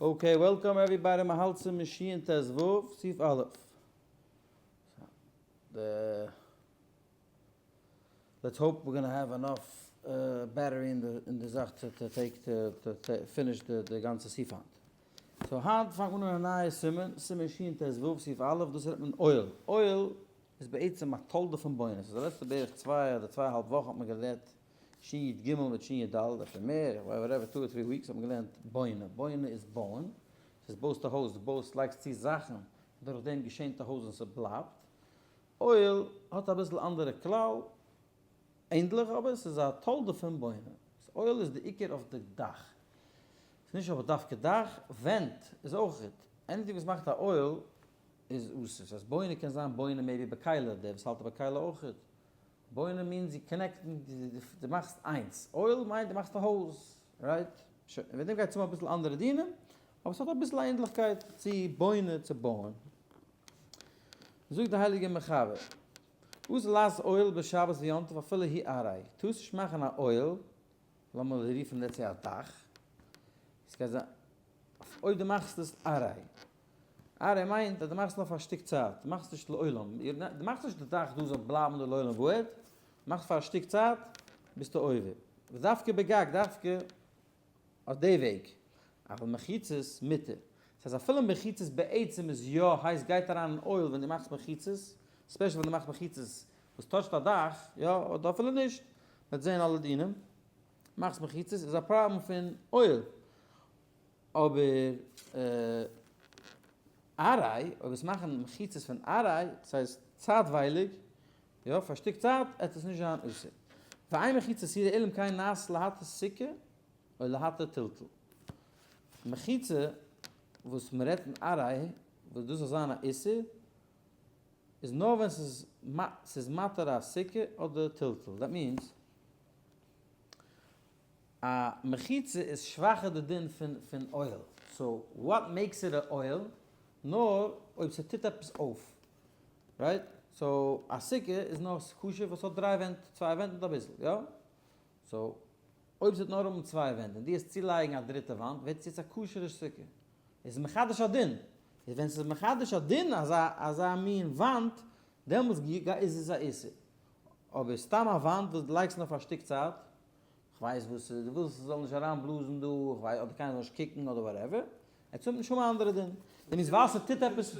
Okay, welcome everybody, מען האלט צום שין ט ו, סעיף א'. Let's hope we're gonna have enough battery אין די זאך to take to finish די גאנצע סעיף היינט. So היינט פאנגט מען אן א נייע סימן, סימן שין ט ו, סעיף א', דאס רעדט מען אוהל. אוהל איז בעצם א תולדה פון בונה. ס'איז די לעצטע בערך צוויי אדער צוויי אהאלב וואכן האט מען געלערנט שין י ג מיט שין י ד, אפשר מער, whatever, two or three weeks האט מען געלערנט בונה. בונה איז בויען. ס'איז בויסט א הויז, דו בויסט, לייגסט צו זאכן, דורך דעם געשענט א הויז און ס'בלייבט. אוהל האט אביסל אנדערע כלל, ענדליך אבער ס'איז א תולדה פון בונה. אוהל איז די עיקר אויף די דאך. ס'איז נישט אבער דווקא דאך, ווענט איז אויך גוט. Anything וואס מאכט א אוהל איז אסור. ס'הייסט בונה קען זיין בונה maybe בכלי, דער וואס האלט בכלי אויך. בונה means you connect ן, דו מאכסט איינס. אוהל מיינט דו מאכסט א הויז, right? שוין, וועגן דעם גייט עס האבן אביסל אנדערע דינים, אבער ס'האט אביסל א ענדליכקייט צו בונה צו בויען. זאגט די הייליגע מחבר, אסור לעשות אוהל בשבת ויום טוב אפילו היא עראי, טארסט נישט מאכן א אוהל, לאמיר רופן דערצו א דאך, עס קען זיין אויב דו מאכסט עס עראי, עראי מיינט אז דו מאכסט נאר פאר א שטיק צייט, דו מאכסט נישט לעולם, דו מאכסט נישט די דאך דא זאל בלייבן דא לעולם ועד, מאכסט פאר א שטיק צייט, ביסטו עובר. ודווקא בגג, דווקא אויף די וועג, אבל מחיצות מותר. דאס הייסט אפילו מחיצות בעצם איז יא הייסט גייט אריין אין אוהל ווען דו מאכסט מחיצות, special ווען דו מאכסט מחיצות וואס touch ט א דאך, יא אדער אפילו נישט, מ'וועט זעהן אלע דינים, מאכסט מחיצות איז א פראבלעם פון אוהל, אבער עראי, אויב עס מאכן מחיצות פון עראי, דאס הייסט צייטווייליג, יא פאר א שטיק צייט, עט עס נישט זיין אסור. ואין מחיצה אסורה אלא אם כן נעשית להתיר סוכה או להתיר טלטול. מחיצה וואס מען רעדט אין עראי וואס דאס זאל זיין א איסור איז נאר ווען ס'איז ס'איז מתיר א סוכה אדער טלטול. That means א מחיצה איז שוואכער די דין פון פון אוהל. So what makes it א אוהל? נאר אויב ס'טוט עפעס אויף. Right? So א סוכה איז נאר כשר וואס האט דריי ווענט, צוויי ווענט מיט אביסל, יא? So אויב ס'וועט נאר האבן צוויי ווענט און דו וועסט צולייגן א דריטע וואנט ווערט עס יעצט א כשר'ע סוכה. עס איז מחדש א דין. איז ווען ס'איז מחדש א דין אזא אזא מין וואנט דעמאלטס איז עס א איסור. אבער סתם א וואנט וואס דו לייגסט נאר פאר א שטיק צייט, כ'ווייס וואס דו ווילסט ס'זאל נישט אריינבלאזן דא, כ'ווייס אדער קיינער זאל נישט קוקן אדער whatever, עס האט נישט שום אנדערע דין. דעם איז ווייל ס'טוט עפעס.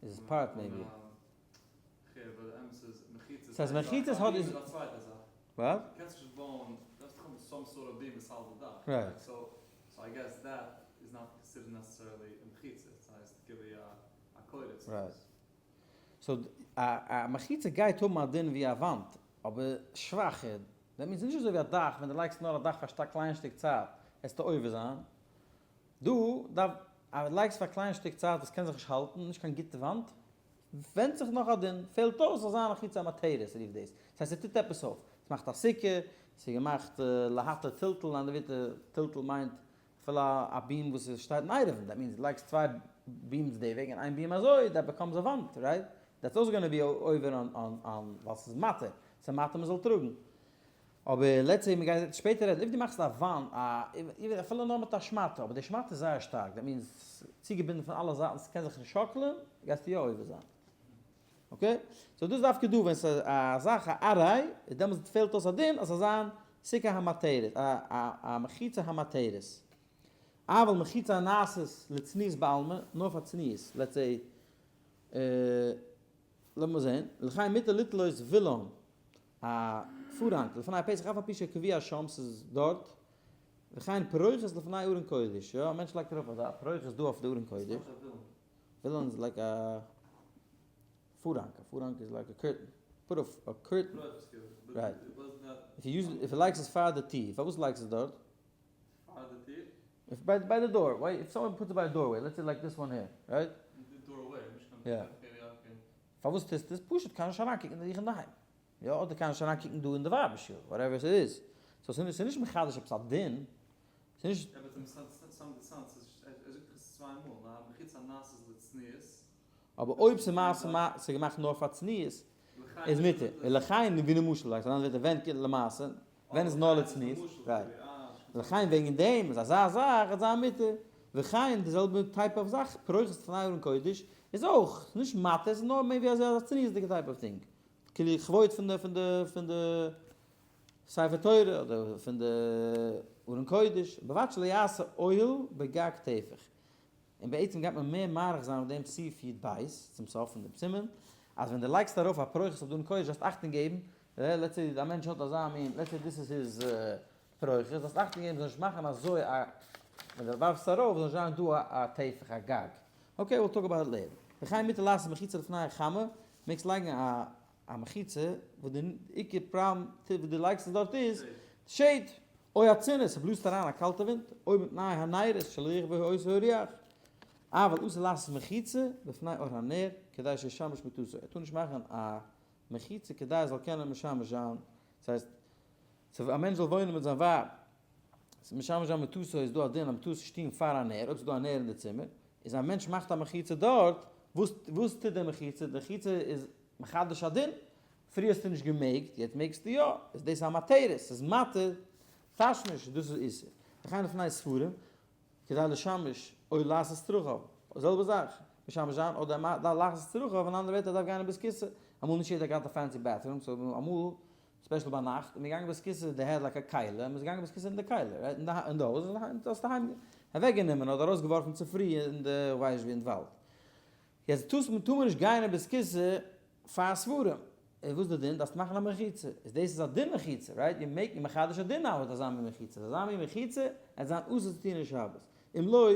איז עס part maybe. ס'הייסט מחיצות האט איז. וואס? Right. Right. So א מחיצה גייט האבן א דין ווי א וואנט, אבער שוואכער. That means נישט אזוי ווי א דאך, ווען דו לייגסט נאר א דאך פאר א קליין שטיק צייט, וועסטו עובר זיין. דא דארף א לייגסט פאר א קליין שטיק צייט וואס קען זיך נישט האלטן, נישט קיין גוטע וואנט, ווענדט זיך נאך א דין, פעלט אויס זאל זיין א מחיצה המתרת רופט דאס, דאס הייסט ס'טוט עפעס אויף, ס'מאכט א סוכה, ס'איז געמאכט להתיר טלטול, אנדערע ווערטער טלטול מיינט אפילו א beam וואס עס שטייט אין עירובין, that means דו לייגסט צוויי beams די וועג און איין beam אזוי, that becomes א וואנט, right? That's also gonna be עובר אן אן ווייל ס'איז מתיר, ס'איז מתיר מ'זאל טראגן. אבער let's say מ'גייט שפעטער רעדן, אויב דו מאכסט א וואנט, א אפילו נאר מיט א שמאטע, אבער די שמאטע איז זייער שטארק, that means צוגעבינדן פון אלע זייטן ס'קען זיך נישט שאקלען, גייסטו יא עובר זיין. Okay? So דאס דווקא דא ווען ס'איז א זאך א עראי, איז דעמאלטס פעלט אויס א דין אז ס'זאל זיין סוכה המתרת, א מחיצה המתרת. אבל מחיצה הנעשית לצניעות בעלמא, נאר פאר צניעות, let's say, לאמיר זען, לכן מותר לתלות וילון, א פארהאנג, לפני הפתח אף על פי שקבוע שם, ס'איז דארט, וכן פרוכת לפני ארון קודש, יא, א מענטש לייגט ארויף אזא פרוכת דא אויף די ארון קודש. וילון איז like א פארהאנג, א פארהאנג איז like א curtain, put א curtain, right, if you use, if you לייגסט עס פאר די טיר, פארוואס לייגסט עס דארט? פאר די טיר? If ביי ביי די door, why if someone puts it by א doorway, let's say like this one here, right? די doorway, נישט קיין יא. פארוואס טוסטו עס? פשוט קען נישט אריינקוקן אין דיך אינדערהיים. יא, אדער קען נישט אריינקוקן דא אין די ווייבער שול, whatever עס איז. So ס'איז נישט מחדש עפעס א דין. ס'נישט. אבער אויב ס'איז מעשה ס'איז געמאכט נאר פאר צניעות איז מותר, ולכן ווי למשל לייגסט אריין ווערטער ווען למעשה ווען איז נאר לצניעות, right, ולכן וועגן דעם איז אזא זאך וועט זיין מותר, וכן די זעלבע type of זאך פרוכת לפני ארון קודש איז אויך נישט מתיר ס'איז נאר מער ווי אזא צניעות'דיגע type of thing, כאילו כבוד פון די פון די פון די ספר תורה אדער פון די ארון קודש, ובלבד שלא יעשה אוהל בגג טפח. און בעצם גייט מען מער מאריך זיין אויף דעם סעיף י"ב צום סוף פון דעם סימן, אז ווען דו לייגסט ארויף א פרוכת אויף די ארון קודש דארפסטו אכטונג געבן, let's say א מענטש האט אזא מין, let's say דאס איז his פרוכת, דארפסט אכטונג געבן זאל נישט מאכן אזוי א, ווען דו ווארפסט עס ארויף זאל נישט זיין דא א טפח א גג. okay, we'll talk about it later. וכן מותר לעשות מחיצה לפני החמה, מעגסט לייגן א א מחיצה וואס די עיקר פראבלעם וואס דו לייגסט עס דארט איז shade, אוי א צינור, ס'בלאזט אריין א קאלטע ווינט, אוי מפני הנרות שלא יכבה אותו הרוח, אבל אסור לעשות מחיצה בפני אור הנר כדי שישמש מטתו, ער טאר נישט מאכן א מחיצה כדי ער זאל קענען משמש זיין, דאס הייסט א מענטש זאל וואוינען מיט זיין ווייב, משמש זיין מטתו איז דא א דין אז מ'טאר עס נישט טון פאר א נר, אויב ס'איז דא א נר אין די צימער, איז א מענטש מאכט א מחיצה דארט, וואס וואס טוט די מחיצה? די מחיצה איז מחדש א דין, פריער האסטו נישט געמעגט, יעצט מעגסטו יא, איז דאס א מתרת, ס'איז מתיר תשמיש, דאס איז איסור. וכן לפני ספרים, כדי לשמש או לעשות צרכיו, זעלבע זאך, משמש זיין אדער לעשות צרכיו, אין אנדערע ווערטער ער דארף גיין אין בית כסא, אמאל נישט יעדער האט געהאט א fancy bathroom, so אמאל special ביינאכט איז מען געגאנגען בית כסא, they had like א כלי, מען איז געגאנגען בית כסא אין די כלי, right, אין די הויז, און דו האסט אהיים אוועק גענומען אדער ארויס געווארפן צופרי אין די ווייס ווי אין די וואלד. יעצט טארסט מען טאר מען נישט גיין אין בית כסא פאר ספרים, איז וואס די דין? דארפסט מאכן א מחיצה, איז דאס איז א דין מחיצה, right, you make מחדש א דין now מיט אזא מין מחיצה, אזא מין מחיצה עט זיין אסור צו טון אין שבת, אם לא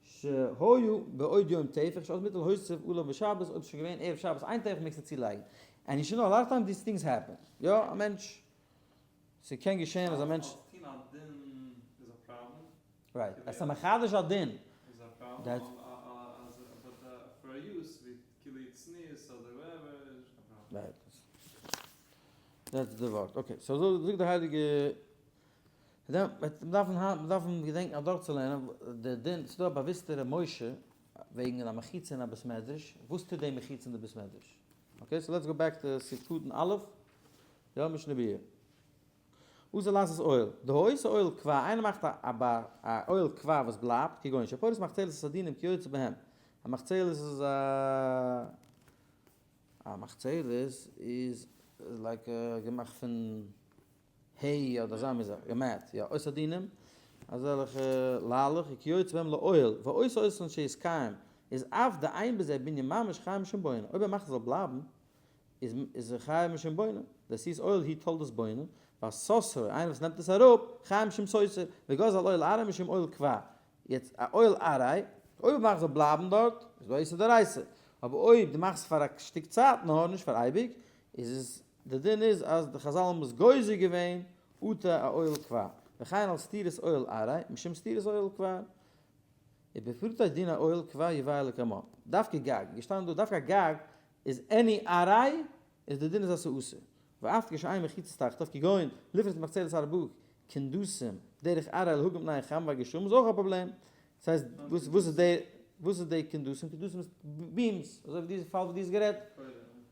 שהיו בעוד יום טפח שאז מותר להוסיף עליו בשבת, אויב ס'איז שוין געווען ערב שבת איין טפח מעגסטו צולייגן, and you should know a lot of times these things happen, יא א מענטש, ס'קען געשען אז א מענטש. אלס טון א דין איז א פראבלעם. right, עס איז א מחדש א דין. איז א פראבלעם, but for a use ווי כאילו צניעות אדער whatever איז נישט קיין פראבלעם. right, that's די ווארט, okay, so זאגט די הייליגע מ'דארף געדענקן אדורכצולערנען די דין, ס'איז דא א באוויסטע ר' משה וועגן א מחיצה אין א בית מדרש, וואס טוט די מחיצה אין די בית מדרש? okay, so let's go back to סעיף קטן א', יא משנה ברורה. אסור לעשות אוהל, דהעושה אוהל קבע, איינער מאכט א אוהל קבע וואס בלייבט, כגון שפורס מחצלת וסדינין כיוצא בהם, א מחצלת איז א א מחצלת איז like געמאכט פון hay אדער אזא מין זאך, א mat, יא, או סדינים, אזעלכע ליילעך, וכיוצא בהם לאוהל, ועושה אותן שיתקיים, איז אף דאין בזה בנין ממש חייב משום בונה, אויב ער מאכט עס זאל בלייבן, איז איז ער חייב משום בונה, דעשיית אוהל היא תולדת בונה, והסותרו, איינער וואס נעמט עס אראפ, חייב משום סותר, וגזל אוהל עראי משום אוהל קבע, יעצט א אוהל עראי, אויב ער מאכט זאל בלייבן דארט, איז דא איסור דאורייתא, אבער אויב דו מאכסט פאר א שטיק צייט נאר, נישט פאר אייביג, איז עס די דין איז אז די חזל האבן עס גוזר געווען אטו א אוהל קבע, וכן על סתירת אוהל עראי משום סתירת אוהל קבע, ובפרטי דיני אוהל קבע יבאר לקמן, דווקא גג, געשטאנען דא דווקא א גג איז any עראי איז די דין איז אז ס'אסור, ואף כשאין מחיצות תחתיו כגון לפרוס מחצלת ארבעה קונדסים דרך עראי להגן מפני החמה והגשמים איז אויך א פראבלעם, ס'הייסט וואס וואס איז די וואס איז די קונדסים? קונדסים איז beams, אזוי ווי די פאל וואס דו האסט גערעדט.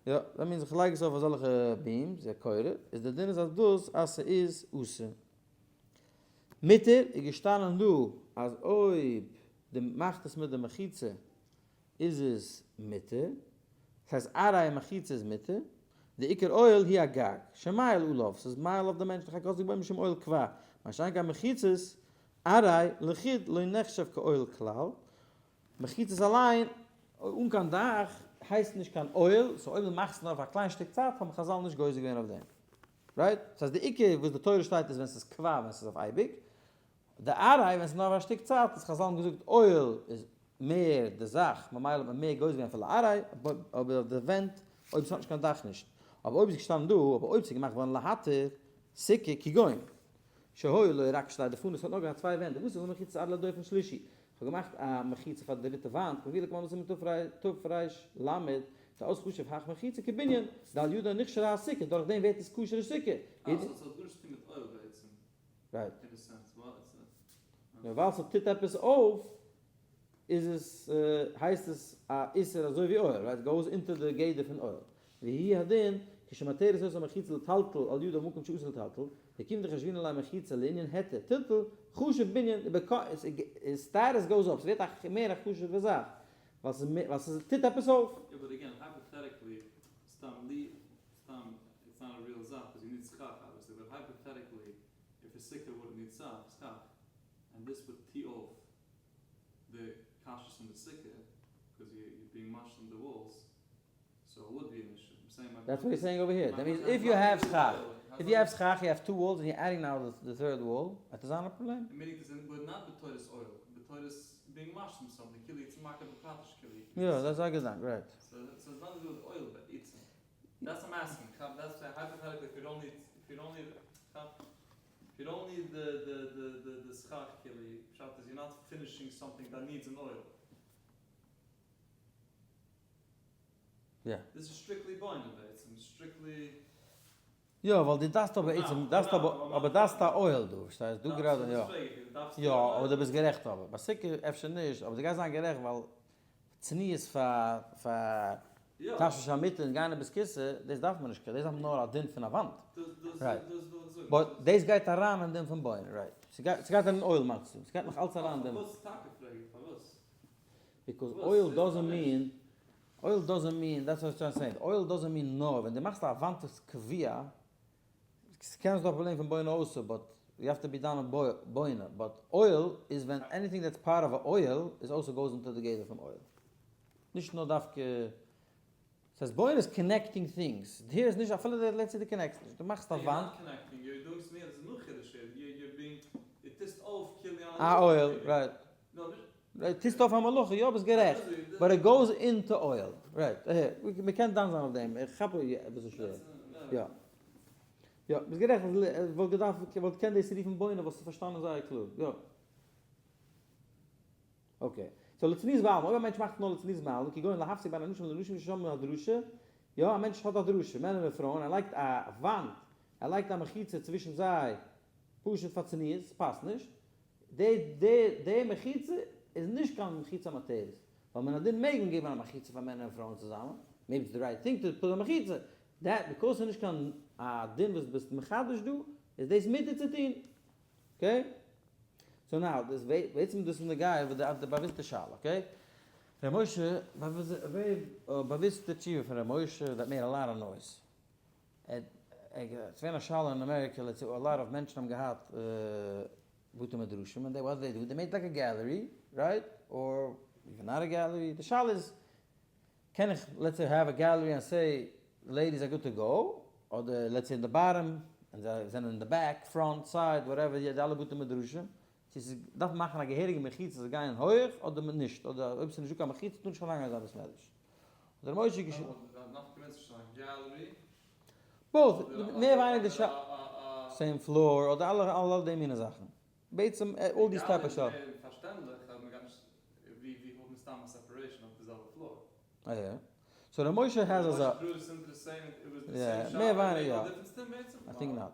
יא, that means איך לייג עס אויף אזעלכע beams, יא קורה, איז די דין איז אז דאס אז ס'איז אסור. מותר איז געשטאנען דא אז אויב די מאכט עס מיט די מחיצה איז עס מותר, דאס הייסט עראי מחיצה איז מותר, די עיקר אוהל היא הגג, שמאהיל עליו, ס'איז מאהיל אויף די מענטש, לכן גזרו בו משום אוהל קבע, מה שאין כן מחיצות עראי לחוד לא נחשב כאוהל כלל, מחיצות אליין אן קיין דאך הייסט נישט קיין אוהל, so אויב דו מאכסט עס נאר אויף א קליין שטיק צייט האבן חזל נישט גוזר געווען אויף דעם. right? דאס הייסט די עיקר וואס די תורה שטייט איז ווען ס'איז קבע ווען ס'איז אויף אייביג, די עראי ווען ס'איז נאר אויף א שטיק צייט איז חזל האבן געזאגט אוהל איז מער די זאך ממילא האט מען מער גוזר געווען אפילו עראי, אבער אויף די ווענט אויב ס'האט נישט קיין דאך נישט, אבער אויב איז געשטאנען דא אבער אויב ס'איז געמאכט געווארן להתיר סוכה כגון שהיו לו רק שתי דפנות ס'האט נאר געהאט צוויי ווענט ועשה לו מחיצות עראי לדופן שלישי כ'האב געמאכט א מחיצה פאר די דריטע וואנט כמבואר לקמן בסימן תרל דאז חשוב הך מחיצה כבנין דעל ידה נכשרה הסוכה דורך דעם ווערט עס כשר'ע סוכה. אה, so ס'האט גארנישט צוטון מיט אוהל בעצם. right. אין די sense, וואט איז עס? נאר ווייל ס'טוט עפעס אויף איז עס הייסט עס א איסור אזוי ווי אוהל, right? Goes אונטער די גדר פון אוהל. והוא הדין כשמתרת אותה מחיצה לטלטל על ידו מקום שאסור לטלטל, וכיוון דחשבינן ליה מחיצה לענין היתר טלטול, חשוב בנין, status goes up, ס'ווערט א מער א חשוב'ע זאך, ווייל ס'טוט עפעס אויף. יא but again, hypothetically, סתם לי, סתם, it's not a real זאך, because you need סכך obviously, but hypothetically, if a סוכה wouldn't need סכך, and this would tee off די קשיות אין די סוכה, because you being משלים די walls, so it would be an issue. I'm saying my That's what he's saying over here. That means if you have סכך, if you have סכך, you have two walls and you're adding now the third wall, that is not a problem. Meaning this, but not בתורת אוהל, בתורת being משלים something, כאילו it's מכה בפטיש כאילו. Yeah, that's a געדאנק, right. So it's not to do with oil, but it's that's what I'm asking. That's hypothetically if you don't need, if you don't need, if you don't need the סכך כאילו, פשט is you're not finishing something that needs an אוהל. Yeah. This is strictly בונה, it's strictly. יא, ווייל דו דארפסט אבער עצם, דארפסט אבער, אבער דארפסט א אוהל דא, פארשטייסט? דו גראדע, יא. יא, אבער דו ביסט גערעכט אבער. ביי סוכה אפשר נישט, אבער דו גייסט זיין גערעכט ווייל צניעות פאר, פאר תשמיש המיטה און גיין אין בית כסא, דאס דארף מען נישט, דאס דארף מען נאר א דין פון א וואנט. Right. But דאס גייט אריין אין דין פון בונה, right. ס'גייט אריין אין אוהל מיינסטו, ס'גייט נאך אלץ אריין אין דעם. פארוואס טאקע פרעג איך, פארוואס? Because אוהל doesn't mean, אוהל doesn't mean, that's what I'm saying, אוהל doesn't mean נאר ווען דו מאכסט א וואנט וואס קביעה, ס'קען זיין דא א פראבלעם פון בונה אויסער, but you have to be done בונה, but אוהל איז ווען anything that's part of א אוהל איז also goes into די גדר פון אוהל. נישט נאר דווקא, ס'הייסט בונה איז connecting things, here איז נישט אפילו די לעצטע דו connect סט נישט, דו מאכסט א וואנט. א אוהל, right. טוסט אויף א מלאכה, יא ביסט גערעכט, but it goes into אוהל, right, מ'קען דן זיין אויף דעם, איך כאפ וואס איז שווער, יא. יא, ביסט גערעכט, וואלט געדארפט, וואלט געקענט דאס רופן בונה וואלסטו פארשטאנען זייער קלאר, יא. Okay, so לצניעות בעלמא, אויב א מענטש מאכט נאר לצניעות בעלמא, כגון להפסיק בין אנשים לנשים ששם הדרשה, יא, א מענטש האט א דרשה, מענער און פרויען, ער לייגט א וואנט, ער לייגט א מחיצה צווישן זיי, פשוט פאר צניעות, פאסט נישט, די די די מחיצה איז נישט קיין מחיצה מתרת, ווייל מן הדין מעג מען געבן א מחיצה פאר מענער און פרויען צוזאמען, maybe it's the right thing to put א מחיצה, that because ס'איז נישט קיין א דין וואס ביסט מחדש דא, איז דאס מותר צו טון. Okay? So now, דאס בעצם דאס איז נוגע וואס די די באוויסטע שאלה, okay? ר' משה, באוויסטע תשובה פון ר' משה that made a lot of noise. ס'געווען א שאלה אין אמעריקע, let's say a lot of מענטשן האבן געהאט בתי מדרשים, and they what they do, they made like a gallery, right? Or even not a gallery, די שאלה איז, קען איך let's say have a gallery and say ladies are good to go, אדער let's say אין די bottom, און זיי זענען אין די back, front, side, whatever, די אלע בתי מדרשים, צו ס'איז דארף מען מאכן א געהעריגע מחיצה זיי גייען הויעך אדער נישט, אדער אויב ס'איז נישטא קיין מחיצה טאר נישט אריינגיין אין אזא בית מדרש. האט ר' משה געשריבן. Both, מער ווייניגער די same floor אדער אלע אלע די מינע זאכן. בעצם all these type of שאלות. אה יא. So ר' משה has אזא. יא, מער ווייניגער יא. I think not.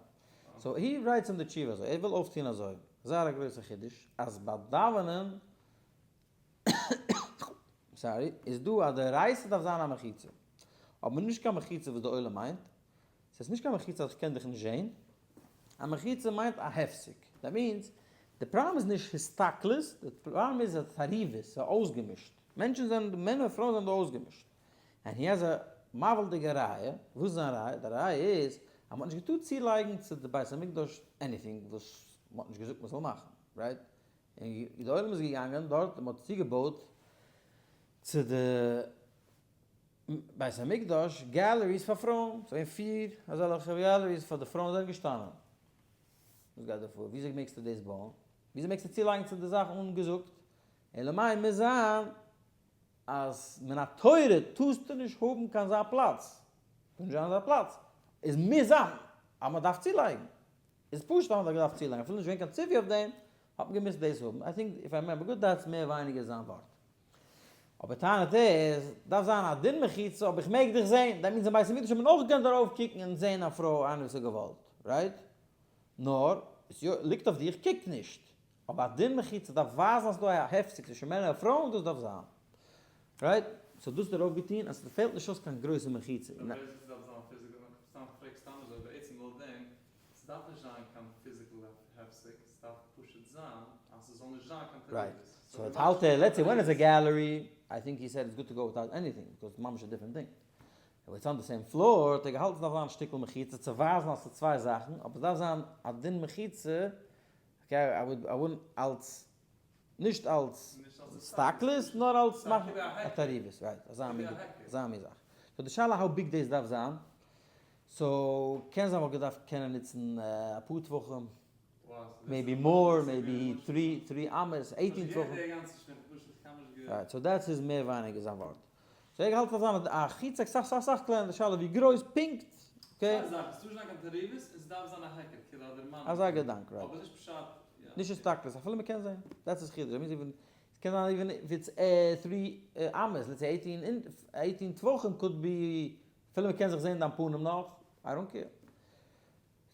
So he writes אין די תשובה אזוי, ער וויל אויפטון אזוי, זייער א גרויסע חידוש, אז ביי דאווענען sorry, איז דא א דאורייתא דארף זיין א מחיצה. אבער נישט קיין מחיצה וואס די עולם מיינט. ס'איז נישט קיין מחיצה אז כ'קען דיך נישט זעהן. א מחיצה מיינט א הפסק. That means, די פראבלעם איז נישט הסתכלות, די פראבלעם איז א תערובות, ס'איז אויסגעמישט. מענטשן זענען, מענער און פרויען זענען דא אויסגעמישט. And he has א מבהיל'דיגע ראיה. וואס איז זיין ראיה? די ראיה איז אז מ'האט נישט געטארט צולייגן צו די בית המקדש anything וואס מ'האט נישט געזאגט מ'זאל מאכן. Right? און די עולם איז געגאנגען דארט און מען האט צוגעבויט צו די בית המקדש galleries פאר פרויען, ס'איז געווען פיר אזעלכע galleries פאר די פרויען זענען געשטאנען. וואס גייט דא פאר? וויאזוי מעגסטו דאס בויען? וויאזוי מעגסטו צולייגן צו די זאך אן געזאגט? אלא מאי מוז זיין אז מן התורה טארסטו נישט האבן קיין אזא פלאץ, טאר נישט זיין אזא פלאץ, איז מוז זיין אז מען דארף צולייגן. איז פשוט אז מען האט געדארפט צולייגן, אפילו נישט געווען קיין ציווי אויף דעם, האט מען געמוזט דאס האבן, I think if I remember good that's מער ווייניגער זיין ווארט. אבער טענה'ט ער, עס דארף זיין א דין מחיצה, אבער איך מעג דיך זען, that means אין בית המקדש האט מען אויך געקענט ארויף קוקן און זען א פרוי איינער וואס האט געוואלט, right? נאר עס ליגט אויף דיך, קוק נישט. אבער א דין מחיצה דארף ווייזן אז ס'דא א הפסק צווישן מענער און פרויען, דאס דארף זיין. Right? So דאס האט ער אויפגעטון אז ס'פעלט נישט אויס קיין גרויסע מחיצה. אבער ווער זאגט ס'דארף זיין physical? סתם פרעג סתם אזוי, בעצם לויט דעם, ס'דארף נישט זיין קיין physical הפסק, ס'דארף פשוט זיין אז ס'זאל נישט זיין קיין Right. תערובות. So האלט ער, let's say when it's a gallery, I think he said it's good to go without anything, because ממש א different thing. אבער it's on the same floor, האט ער געהאלטן ס'דארף זיין א שטיקל מחיצה צו ווייזן אז ס'איז צוויי זאכן, אבער ס'דארף זיין א דין מחיצה, okay, I would, I wouldn't אלס, נישט אלס הסתכלות, נאר אלס מאכן א תערובות, right, אזא מין, אזא מין זאך. So די שאלה how big דאס דארף זיין, so קען זיין מ'וואלט געדארפט קענען נוצן אפאר טפחים, maybe more, maybe three, three אמות, 18 טפחים. Right, so דאס איז מער ווייניגער זיין ווארט. So ער האלט פאר זיין א חיצה אסאך אסאך אסאך קלענער, די שאלה ווי גרויס פונקט, okay. צוויי זאכן, ס'טאר נישט זיין קיין תערובות און ס'דארף זיין א היכר, כאילו א דערמאנונג. אזא געדאנק, right. אבער נישט פשט, יא. נישט הסתכלות, אפילו מ'קען זען, that's his חידוש, even, ס'קען זיין even if it's three אמות, let's say 18 אין, 18 טפחים could be, אפילו מ'קען זיך זען דיין פנים נאך, I don't care.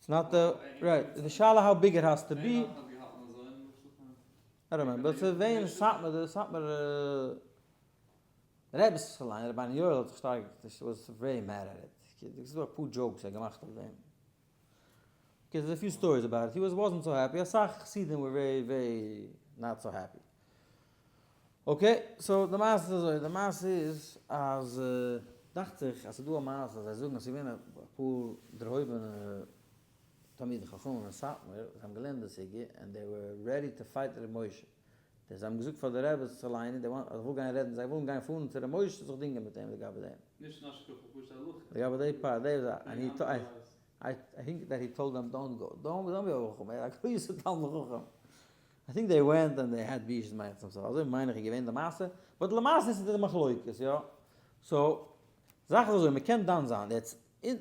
It's not the, right, די שאלה how big it has to be. I don't remember, but ס'איז געווען סאטמאר, די סאטמאר רעבעס אליין, רבינו יואל האט זיך שטארק, was very mad at it. ס'איז דא אפאר jokes ער האט געמאכט אויף דעם. Okay, there's a few stories about it. He was, wasn't so happy. אסאך חסידים were very, very not so happy. Okay, so די מעשה איז אזוי, די מעשה איז אז דאכט זיך אז ס'איז דא א מעשה, זיי זאגן אז ס'איז געווען אפאר דערהויבענע תלמידי חכמים אין סאטמאר, זיי האבן געלערנט די סוגיא, and they were ready to fight ר' משה. זיי האבן געזאגט פאר די רעבעס אליין, זיי ווילן גיין רעדן, זיי ווילן גיין פארן צו ר' משה זיך דינגען מיט אים לגבי דעם. נישט אין השקפה, פשוט הלכה. לגבי די פאר, די זאך, and he I think that he told them don't go, don't, don't be a חכם, א גרויסע תלמיד חכם. I think they went and they had בישות מיינט זיך אזוי מיין איך איז געווען די מעשה, but למעשה איז די מחלוקת, יא. So, זאך איז אזוי, מען קען דן זיין, יעצט,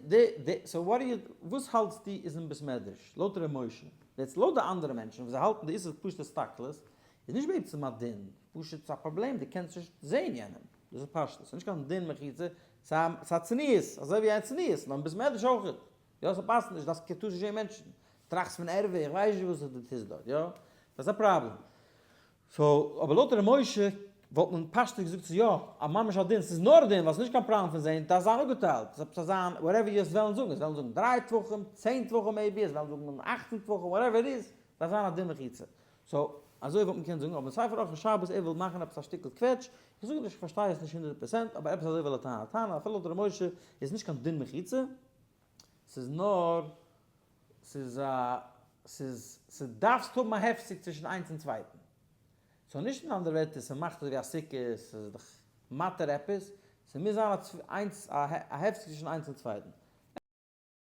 די, די, so what you, וואס האלטסטו איז אין בית מדרש, לויט ר' משה, יעצט לויט די אנדערע מענטשן וואס זיי האלטן די איסור פשוט הסתכלות, איז נישט בעצם א דין, פשוט ס'איז א פראבלעם, דו קענסט נישט זען יענעם, דאס איז פשטות, ס'איז נישט קיין דין מחיצה, ס'איז א צניעות, אזוי ווי א צניעות, נאר אין בית מדרש אויך, יא, ס'פאסט נישט, דאס טארסט נישט זען מענטשן, טראכסט פון ערווה, איך ווייס נישט וואס דו טוסט דארט, יא, דאס איז א פראבלעם. So, אבער לויט ר' משה וואלט מען פשטות געזאגט ס'איז יא א ממש א דין, ס'איז נאר דין ווייל ס'איז נישט קיין פראבלעם פון זען, דארף זיין אפגעטיילט, ס'דארף זיין whatever יו עס וועלן זאגן, עס וועלן זאגן דריי טפחים, 10 טפחים maybe, עס וועלן זאגן 18 טפחים, whatever it is, דארף זיין א דין מחיצה. So, אזוי וואלט מען קענען זאגן, אבער ספר אורחות שבת ער וויל מאכן עפעס א שטיקל קוועטש, איך זאג נישט איך פארשטיי עס נישט 100%, אבער עפעס אזוי וויל ער טענה'ן, טענה'ן אפילו לויט ר' משה איז נישט קיין דין מחיצה, ס'איז נאר, ס'איז א, ס'איז, ס'דארפסט האבן א הפסק צווישן איינס און צווייטן. So נישט אין אנדערע ווערטער, ס'מאכט אזוי ווי א סוכה, ס'איז דאך מתיר עפעס, ס'מוז זיין א איינס, א הפסק צווישן איינס און צווייטן.